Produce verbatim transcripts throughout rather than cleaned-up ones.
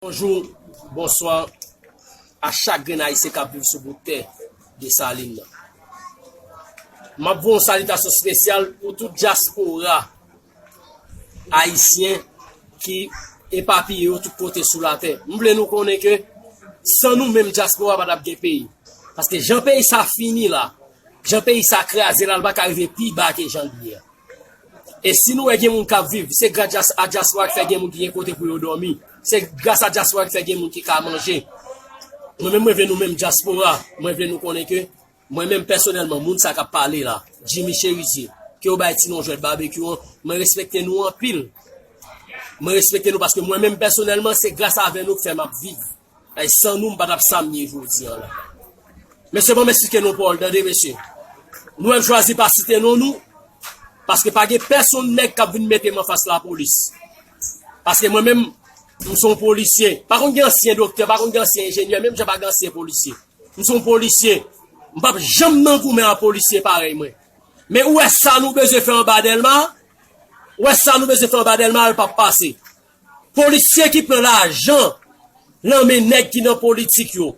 Bonjou, bonswa a chak grenn Ayisyen k ap viv sou bout tè Desalin nan. M ap voye yon salitasyon espesyal pou tout dyaspora ayisyen ki epapiye yo tout kote sou latè. M vle nou konnen ke san nou menm dyaspora pa t ap gen peyi. Paske jan peyi sa fini la, jan peyi sa kraze la, l pa ka rive pi ba ke jan l ye a. E si nou wè gen moun k ap viv, se gras a dyaspora ki fè gen moun ki gen kote pou yo dòmi. Se gras a dyaspora ki fè gen moun ki ka manje. Mwen menm, mwen vle nou menm dyaspora, mwen vle nou konnen ke mwen menm pèsonèlman, moun sa k ap pale la, Jimmy Cherizier, ke yo bay ti non jwèt babekyou an, mwen respekte nou anpil. Mwen respekte nou paske mwen menm pèsonèlman, se gras avè nou k fè m ap viv. Ay, san nou, m pa t ap sa m ye jodi a la. Mesye, ban m esplike nou pawòl, tande, mesye. Nou wè m chwazi pa site non nou, paske pa gen pèsonn nèg k ap vin mete m anfas lapolis. Paske mwen menm, m se yon polisye. Pa konn gen ansyen doktè, pa konn gen ansyen enjenyè, menm jan pa gen ansyen polisye. M se yon polisye. M p ap janm nan goumen a polisye parèy mwen. Men ou wè sa nou bezwen fè anba Dèlma? Ou wè sa nou bezwen fè anba Dèlma, l p ap pase. Polisye ki pran lajan nan men nèg ki nan politik yo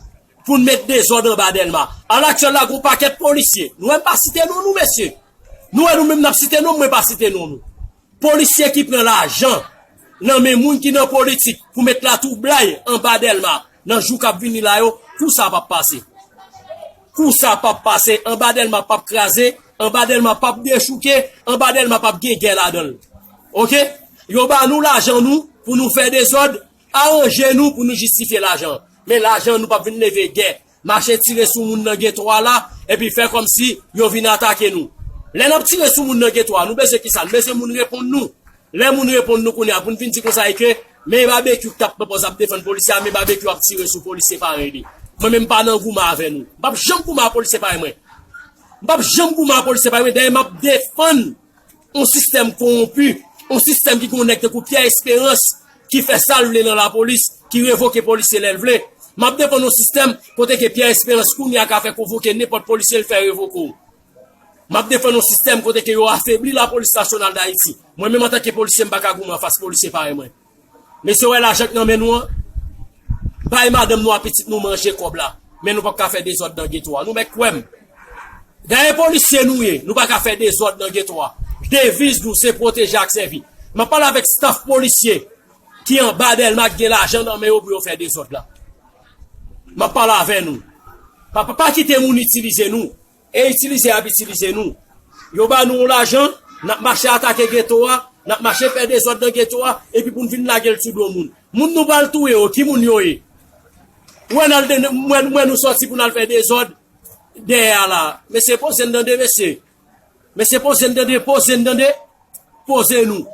pou n met dezòd anba Dèlma. Alaktyèl la, gon pakèt polisye. Nou wè m pa site non nou, mesye. Nou wè nou menm n ap site non, mwen pa site non nou. Polisye ki pran lajan nan men moun ki nan politik pou met latwoublay anba Dèlma nan jou k ap vini la yo, kou sa p ap pase. Kou sa p ap pase, anba Dèlma p ap kraze, anba Dèlma p ap dechouke, anba Dèlma p ap gen gè ladan l. Oke? Yo ba nou lajan nou pou nou fè dezòd, aranje nou pou nou jistifye lajan. Men lajan nou p ap vin leve gè. Mache tire sou moun nan geto a la, epi fè kòmsi yo vin atake nou. Lè n ap tire sou moun nan geto a, nou bezwen kisa? Nou bezwen moun reponn nou. Lè moun reponn nou kounye a, pou n vin di konsa e ke, men babekyou k t ap nan pòz ap defann polisye a, men babekyou ap tire sou polisye parèy li. Mwen menm m pa nan goumen avè nou. M p ap janm goumen a polisye parèy mwen. M p ap janm goumen a polisye parèy mwen. Dayè m ap defann yon sistèm kowonpi, yon sistèm ki gen yon nèg tankou Pierre Espérance ki fè sa l vle nan lapolis, ki revoke polisye lè l vle. M ap defann yon sistèm kote ke Pierre Espérance kounye a ka fè konvoke nenpòt polisye l fè revoke w. M ap defann yon sistèm kote ke yo afebli Lapolis Nasyonal d Ayiti. Mwen menm antanke polisye, m pa ka goumen anfas polisye parèy mwen. Mesye, wè lajan k nan men nou an, bay madanm nou a pitit nou manje kòb la. Men nou p ap ka fè dezòd nan geto a. Nou mèt kwè m. Dayè polisye nou ye, nou pa ka fè dezòd nan geto a. Deviz nou se pwoteje ak sèvi. M ap pale avèk staff polisye ki anba Dèlma ki gen lajan nan men yo pou yo fè dezòd la. M ap pale avè nou. Pa, pa, pa kite moun itilize nou. E itilize y ap itilize nou. Yo ba nou yon lajan, n ap mache atake geto a, n ap mache fè dezòd nan geto a, epi pou n vin lage l sou do moun. Moun nou pral touye yo, ki moun yo ye? Mwen al de, mwen, mwen nou sòti pou n al fè dezòd dèyè a la. Mesye, poze n tande, mesye. Mesye, poze n tande, poze n tande. Poze nou.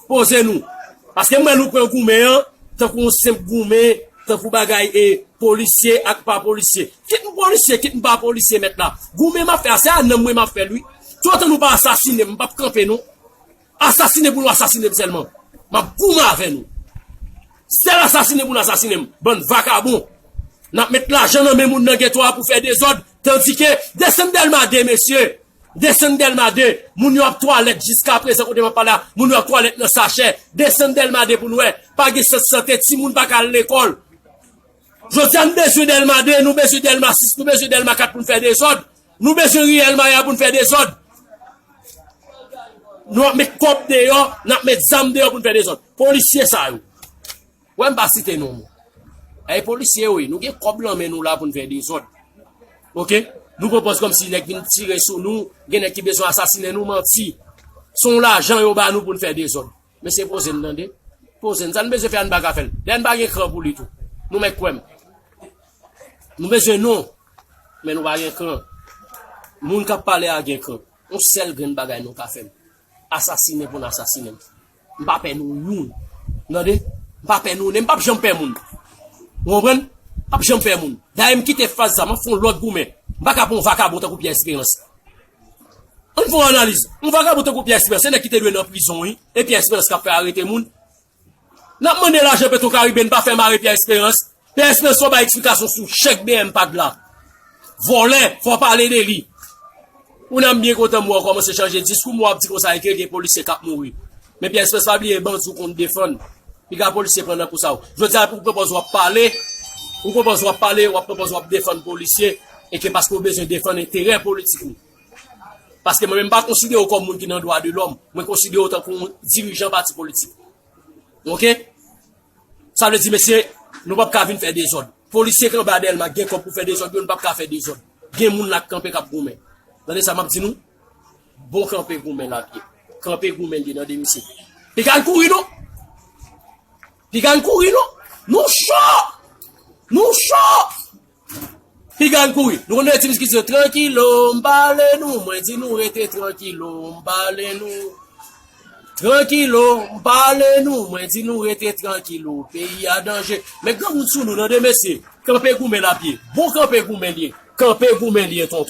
Poze nou. Paske m wè nou pran goumen an tankou yon senp goumen, tankou bagay e polisye ak pa polisye. Kit m polisye, kit m pa polisye, mèt la. Goumen m ap fè a, se a nanm mwen m ap fè l, wi. Toutotan nou pa asasine m, m p ap kanpe, non. Asasine pou nou asasine m sèlman. M ap goumen avè nou. Sèl asasine pou nou asasine m. Bann vakabon. N ap met lajan nan men moun nan geto a pou fè dezòd, tandike desann Dèlma de, mesye. Desann Dèlma de, moun yo ap twalèt jiskaprezan kote m ap pale a, moun yo ap twalèt nan sachè. Desann Dèlma de pou n wè, pa gen sant sante, timoun pa ka al lekòl. Jodi a, nou bezwen Dèlma de, nou bezwen Dèlma sis, nou bezwen Dèlma kat pou n fè dezòd. Nou bezwen riyèl Maya pou n fè dezòd. Nou ap met kòb deyò, n ap met zam deyò pou n fè dezòd. Polisye sa yo. Wè m pa site non nou. Ay polisye yo ye, nou gen kòb lan men nou la pou n fè dezòd. Oke? Nou pran pòz kòmsi nèg vin tire sou nou, gen nèg ki bezwen asasinen nou, manti. Se yon lajan yo ba nou pou n fè dezòd. Mesye, poze n tande. Poze n. Sa n bezwen fè a, n pa ka fè l. Dayè n pa gen kran pou li tou. Nou mèt kwè m. Nou bezwen non. Men nou pa gen kran. Moun k ap pale a gen kran. Yon sèl grenn bagay nou ka fè m. Asasinen pou n asasinen m. M pa pè nou youn. Tande? M pa pè nou youn. E m p ap janm pè moun. Ou konprann? M p ap janm pè moun. Dayè m kite faz sa, m ap fè yon lòt goumen. M pa ka pran yon vakabon tankou Pierre Espérance. Ann fè yon analiz. Yon vakabon tankou Pierre Espérance, se nèg ki te dwe nan prizon, wi. E Pierre Espérance k ap fè arete moun. N ap mande lajan Petro Caribe, n pa fè mare Pierre Espérance. Pierre Espérance fò bay eksplikasyon sou chèk B M pad la. Vòlè, fò pale de li. Ou nan m byen kontan m wè w kòmanse chanje diskou, m wè w ap di konsa e ke gen polisye k ap mouri. Men Pierre Espérance pa bliye bandi w konn defann. Piga polisye pran nan kou sa yo. Jodi a, ou pran pòz w ap pale, ou pran pòz w ap pale, w ap pran pòz w ap defann polisye, e ke paske w bezwen defann enterè politik ou. Paske mwen menm, m pa konsidere w kòm moun ki nan dwa de lòm. Mwen konsidere w tankou yon dirijan pati politik. Oke? Sa vle di, mesye, nou p ap ka vin fè dezòd. Polisye k anba Dèlma gen kòb pou fè dezòd, yo, nou p ap ka fè dezòd. Gen moun la k kanpe k ap goumen. Tande sa m ap di nou? Bon kanpe goumen l ap ye. Kanpe goumen l ye, tande mesye. Piga n kouri non. Piga n kouri non. Nou cho. Nou cho. Piga n kouri. Nou konn ti mizik ki di yo, "Trankilo, m pale nou." Mwen di nou rete trankilo, m pale nou. Trankilo, m pale nou. Mwen di nou rete trankilo. Peyi a danje. Men granmoun sou nou, tande mesye. Kanpe goumen l ap ye. Bon kanpe goumen l ye. Kanpe goumen l ye, tonton.